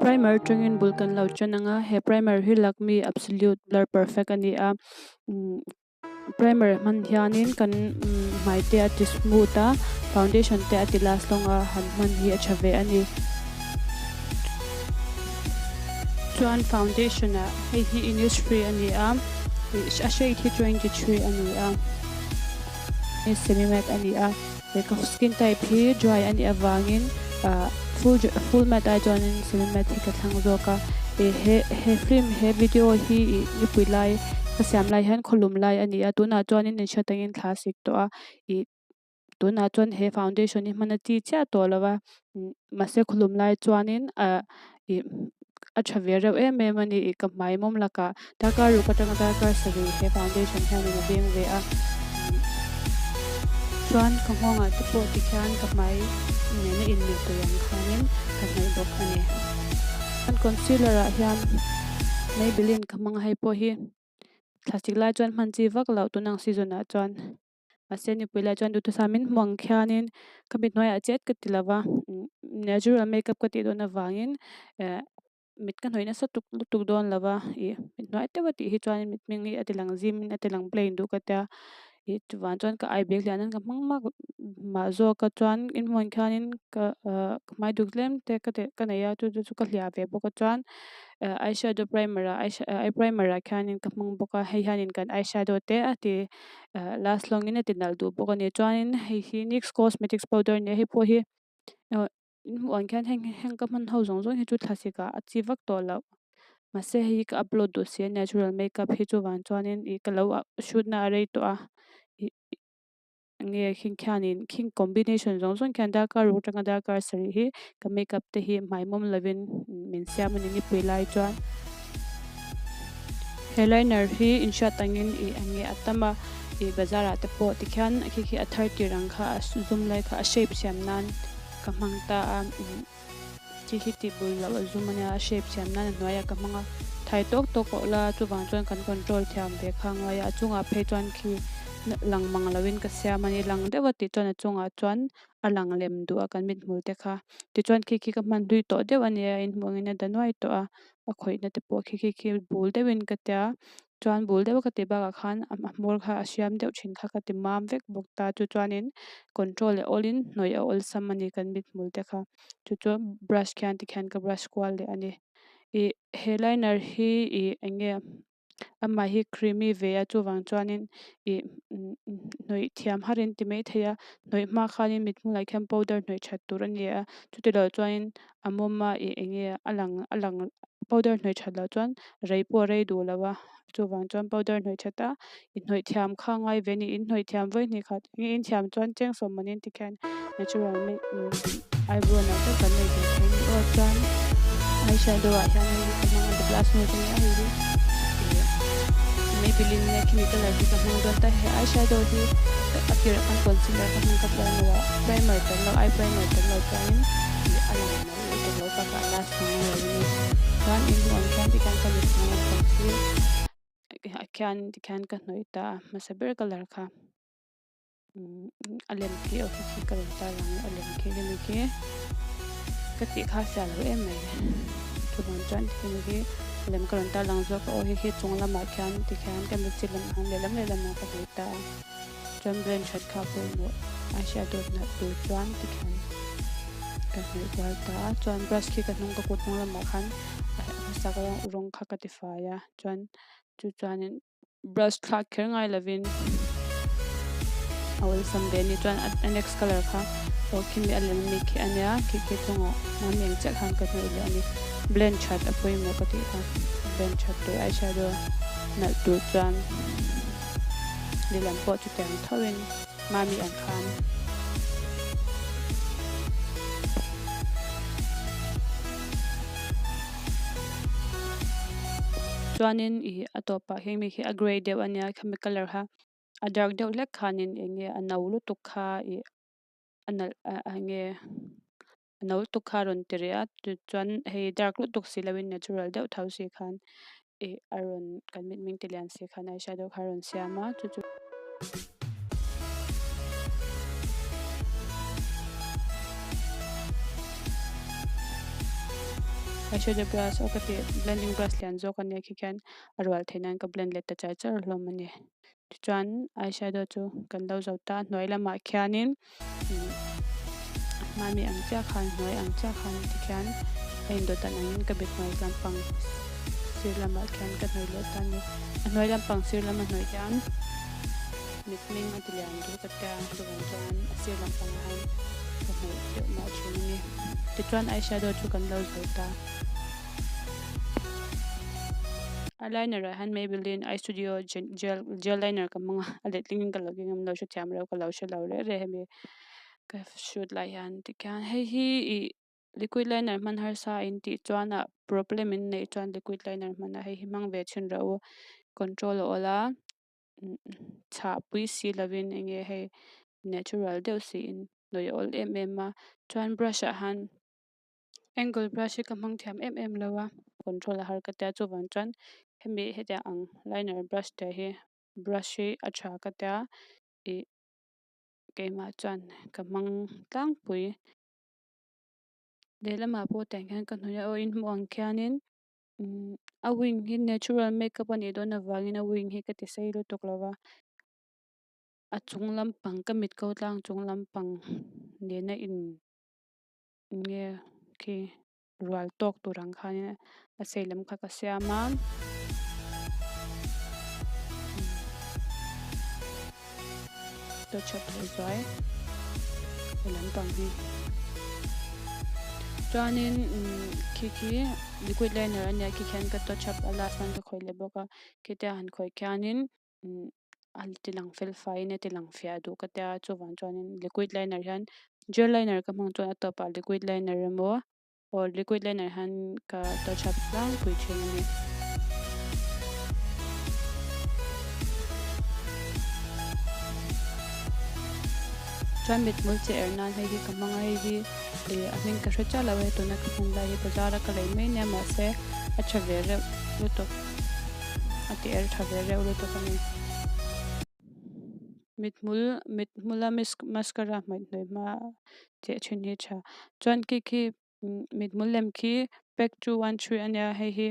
Primer atangin bul kan lo tan ang a, he primer hi Lakme Absolute Blur Perfect a ni a, primer hman hianin kan hmai te a ti smooth a, foundation te a ti last long a, han hman hi a tha ve a ni. Chuan foundation ah hei hi Innisfree a ni a, a shade hi 23 a ni a, semi matte a ni a. He ka skin type hi dry a nih avangin full full matte ai chuanin semi matte hi ka thlang zawk a, ih he he film he video hi ih nipui lai ka siam lai hian khawlum lai a ni a, tunah chuanin in hriat angin thla a sik tawh a, ih tunah chuan he foundation hi hman a chi chiah tawh lo va, mahse khawlum lai chuanin ah ih a tha ve reuh em em a ni ih ka hmai mawm lakah darkar ruk atanga darkar sarih he foundation hianin a veng ve a chuan ka nghawngah te pawh tikhian ka hmai nena inmil tur ang khanin ka hnawih bawk a ni. Chuan concealer ah hian Maybelline ka hmang a hei pawh hi thlasik lai chuan hman chi vak loh tunang season ah chuan. Mahse nipui lai chuan duhthusam min hmu ang khianin ka mit hnuaiah chet ka ti lova natural makeup ka tih dawn avangin eh mit ka hnawih nasa tuk lutuk dawn lova ih mit hnuai deuh a tih hi chuan mit hming hi a ti lang zim in a ti lang plain duh ka tia ih chuvang chuan ka eye bag lian an ka hmang mak mah zawk a chuan in hmuh ang khianin ka ah ka hmai duk tlem te ka ti ka nei a chu chu ka hliah ve bawk a chuan eh eyeshadow primer ah eye primer ah khianin ka hmang bawk a hei hianin kan eyeshadow te a ti. Eh last lawng in a ti nalh duh bawk a ni chuanin hei hi nyx cosmetics powder a ni a hei pawh hi eh in hmuh ang khian heng heng ka hman ho zawng zawng hi chu thlasik ah a chi vak tawh loh mahse hei hi ka upload duh si a natural makeup hi chuvang chuanin ih ka lo shoot na a rei tawh a ih enge khing khianin khing combination zawng zawng khian darkar ruk atanga darkar sarih hi ka makeup te hi hmai mawm lovin min siam a ni nipui lai chuan he liner hi inhriat angin ih eng nge a tam a ih bazar ah te pawh tikhian khi khi a thar tir ang kha a zum lai kha a shape siam nan ka hmang ta a khi khi tih bul loh a zum a nia a shape siam nan a hnuaiah ka hmang a thai tawk tawk pawh la chuvang chuan kan control thiam ve kha a ngai a a chungah phei chuan khi lang mang lovin ka siam a ni lang deuh a tih chuan a chungah chuan a lang lem duh a kan mithmul te kha tichuan khi khi ka hman hlui tawh deuh a nia inhmuh angin a da nuai tawh a a khawihna te pawh khi khi khi bul deuhin ka tia chuan bul deuh a ka tih bakah khan a hmawr kha a hriam deuh thin kha ka ti mam vek bawk ta chu chuanin control leh awlin hnawih a awlsam a ni kan mithmul te kha chu chuan brush khian tikhian ka brush kual leh a ni ih he liner hi ih eng nge. Amah hi creamy ve a chuvang chuanin ih hnawih thiam har in ti mai thei a hnawih hma khanin mit hmunah khian powder hnawih that tur a ni a chutilo chuanin a mawm a ih eng nge a lang a lang powder hnawih that loh chuan rei pawh a rei duh lo a chuvang chuan powder hnawih that a i hnawih thiam kha ngai ve a ni in hnawih thiam vawi hnih khat eng nge in thiam chuan cheng sawm manin tikhian natural eyebrow nalh tak kan nei ve thei a ni aw chuan eyeshadow ah hian hei hi ka hmang a the glass note a nia hei hi ih Maybelline nge khimi colour hi ka hmang dawn ta he eyeshadow hi a tirah khan concealer ka hmang ka primer ah primer tel lo eye primer tel lo chuanin ih a lang nalh lutuk lo bakah a last hmang lo a ni chuan in hmuh ang khian tikhian ka mit hmang a conceal khian tikhian ka hnawih ta a hmasa ber colour kha. A lem khi aw khi khi ka rawn tar lang a lem khi hemi khi ka tih kha a fiah lo em mai chuvang chuan hemi khi a lem ka rawn tar lang zawk a aw hei khi chung lamah khian tikhian ka mit chi lam ang lehlam lehlamah ka hnawih ta a chuan blend that kha a pawimawh eyeshadow hnalh tur chuan tikhian ka hnawih kual ta a chuan brush khi ka hnung ka kut hnung lamah khan a hmasa rawng kha ka tifai a chuan chu chuanin. Brush thlak kher ngai lovin a awlsam ve a ni. Chuan a next colour kha aw khimi a lem ami khi a nia khi khi chungah mahni eng chiah khan ka hnawih leh a ni. Blend that a pawimawh ka tih kha blend that tur eyeshadow nalh tur chuan lehlam pawh chutiang thoin mami ang khan. Chuanin ih a tawpah hian mi khi a grey deuh a nia khami colour kha a dark deuh hlek khanin eng nge a no lutuk kha ih a nalh ah eng nge a no lutuk kha a rawn ti reh a tichuan hei dark lutuk si loin natural deuh tho si khan ih a rawn kan mitmeng ti lian si khan eyeshadow kha a rawn siam a chu chu. Eyeshadow brush aw ka tih blending brush lian zawk a nia khi khian a rual theih nan ka blend leh ta char char hlawm a ni. Tichuan eyeshadow chu kan lo zo ta a hnuai lamah khianin a hmami ang chiah khan hnuai ang chiah khan tikhian a indawt dan angin ka bet hnuai lampang sir lamah khian ka hnawih leh ta a ni. A hnuai lampang sir lama hnawih hian mitmeng a ti lian duh ka tia chuvang chuan a sir lampangah hian ka hnawih deuh mah thin a ni. Tichuan eyeshadow chu kan lo zo ta. Eyeliner ah hian Maybelline eye studio gel gel liner ka hmang a a letling in ka lo keng em lo hrethiam reuh ka lo hre lo reh reh hemi ka shoot lai hian tikhian hei hi ih liquid liner hman harsa in tih chuan ah problem in neih chuan liquid liner hman a hei hi hmang ve chhin rawh u control a awl a chhah pui si lovin eng nge hei natural deuh siin hnawih a awl em em a chuan brush ah hian. Angle brush hi ka hmang thiam em em lo a, control a har ka tia chuvang chuan hemi hetiang ang liner brush te hi brush hi a tha ka tia ih keimah chuan ka hmang tlangpui. Lehlamah pawh tiang hian ka hnawih a aw in hmuh ang khianin umm a wing hi natural makeup a nih dawn avangin a wing hi ka ti sei lutuk lo va a chung lampang ka mit ko tlang chung lampang nena in. Nge khi rual tawk tur ang khanin a sei lam kha ka siam a. Touch up leh zuai he lampang hi. Chuanin khi khi liquid liner a nia khi khian ka touch up a last nan ka khawih leh bawk a khitia han khawih khianin a ti lang fel faiin a ti lang fiah duh ka tia chuvang chuanin liquid liner hian gel liner ka hmang chuan a tawpah liquid liner emaw aw liquid liner hian ka touch up tlangpui thin a ni. Chuan mithmul che er nan hei hi ka hmang a hei hi ih a hming ka hre chiah lo a hei tuna ka hman lai hi bazar a ka lei mai nia mahse a tha ve reuh lutuk. A ti er tha ve reuh lutuk a ni. Mithmul mithmula mascara hmawih hnuai hma cheh thin hi tha. Chuan khi khi mithmul lem khi pack 213 a nia hei hi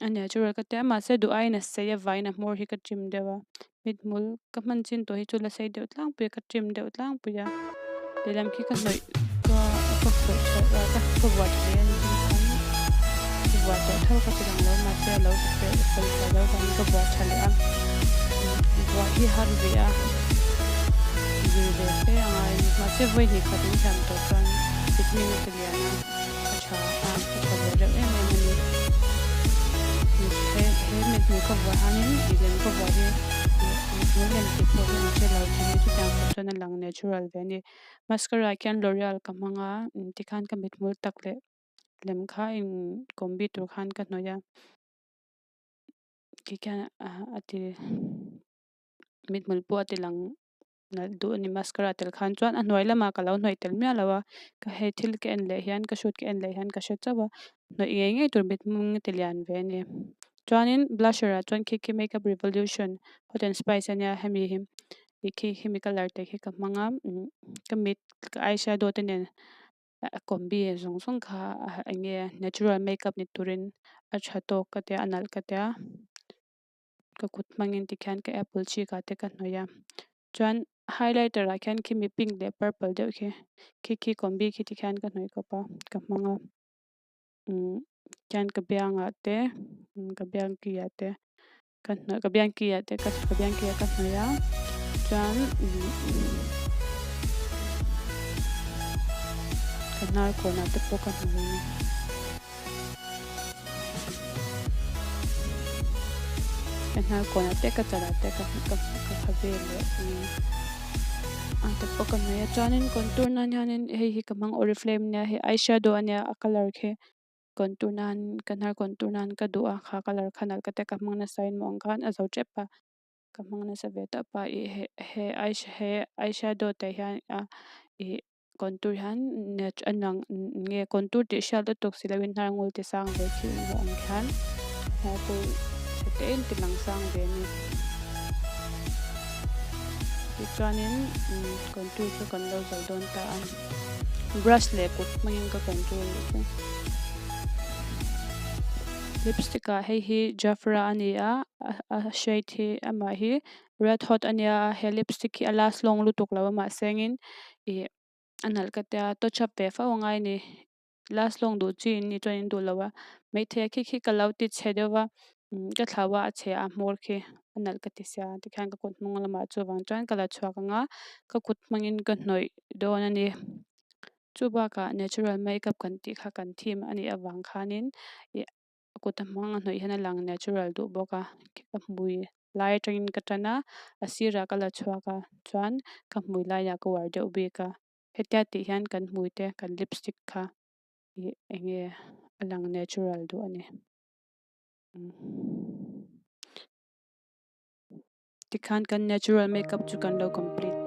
a natural ka tia mahse duh aiin a sei a vaiin a hmawr hi ka trim deuh a. Mithmul ka hman chin tawh hi chu la sei deuh tlangpui a ka trim deuh tlangpui a lehlam khi ka hnawih ka ka khawih tha a ka ka vuah tha hle a ni tin khan ka vuah tawh tho ka ti lang lo mahse a lo fel fel tha lo vangin ka vuah tha leh a vuah hi har ve a zir ve fe a ngai a ni mahse vawi hnih khat in thiam tawh chuan fitming a ti lian a a tha a a tha ve reuh em em a ni. He he mithmul ka vuah hianin ih lem ka vuah hi ih mithmul lem tih pawh hi an hre lo thin a chutiang khawp chuan a lang natural ve a ni. Mascara ah khian L'oreal ka hmang a tikhan ka mithmul tak leh lem kha in combi tur khan ka hnawih a khi khian a ti mithmul pawh a ti lang. Nalh duh a ni mascara tel khan chuan a hnuai lamah ka lo hnawih tel miah lo a ka hei thil ka en leh hian ka shoot ka en leh hian ka hre chauh a hnawih ngei ngei tur mithmung a ti lian ve a ni chuanin blusher ah chuan khi khi makeup revolution hot and spice a nia hemi hi ih khi hemi colour te khi ka hmang a ka mit ka eyeshadow te nen a combi zawng zawng kha eng nge natural makeup ni turin a tha tawk ka tia a nalh ka tia. Ka kut hmangin tikhian ka apple cheek ah te ka hnawih a chuan highlighter ah khian khimi pink leh purple deuh khi khi khi combi khi tikhian ka hnawih kawp a ka hmang a umm khian ka biang ah te ka biang ki ah te ka hnawih ka biang ki ah te ka biang ki ah ka hnawih a chuan umm ka hnar kawn ah te pawh ka hnawih a ni. Ka hnar kawnah te ka chalah te ka ka ka kha vel leh a te pawh ka hnaih a chuanin contour nan hianin hei hi ka hmang oriflame nia hei eyeshadow ania a colour khi contour nan ka hnar contour nan ka duh a kha colour kha nalh ka tia ka hmang nasa in maw ang khan a zo tep a ka hmang nasa ve tawp a ih he he he eyeshadow te hian a ih. Contour hian nat a lang nge contour tih hriat lutuk si loin hnar ngul ti sang ve khi in hmuh ang khian hnar kul tha te in ti lang sang ve a ni. Tichuanin contour chu kan lo zo dawn ta a, brush leh kut hmangin ka contour leh chu. Lipstick ah hei hi Jafra a ni a a shade hi amah hi red hot a nia he lipstick hi a last long lutuk lo a mahse engin ih a nalh ka tia touch up ve fo a ngai a ni last long duh chi in nih chuan in duh lo a maithei khi khi ka lo ti chhe deuh va ka thlau a a chhe a hmawr khi a nalh ka ti sia tikhian ka kut hnung lamah chuvang chuan ka la chhuak ang a ka kut hmangin ka hnawih dawn a ni. Chu bakah natural makeup kan tih kha kan theme a nih avang khanin ih kut a hmang a hnawih hian a lang natural duh bawk a ka hmui lai atangin ka tan a a sirah ka la chhuak a chuan ka hmui laiah ka uar deuh bik a hetia tih hian kan hmui te kan lipstick kha ih eng nge a lang natural duh a ni. Tikhan kan natural makeup chu kan lo complete.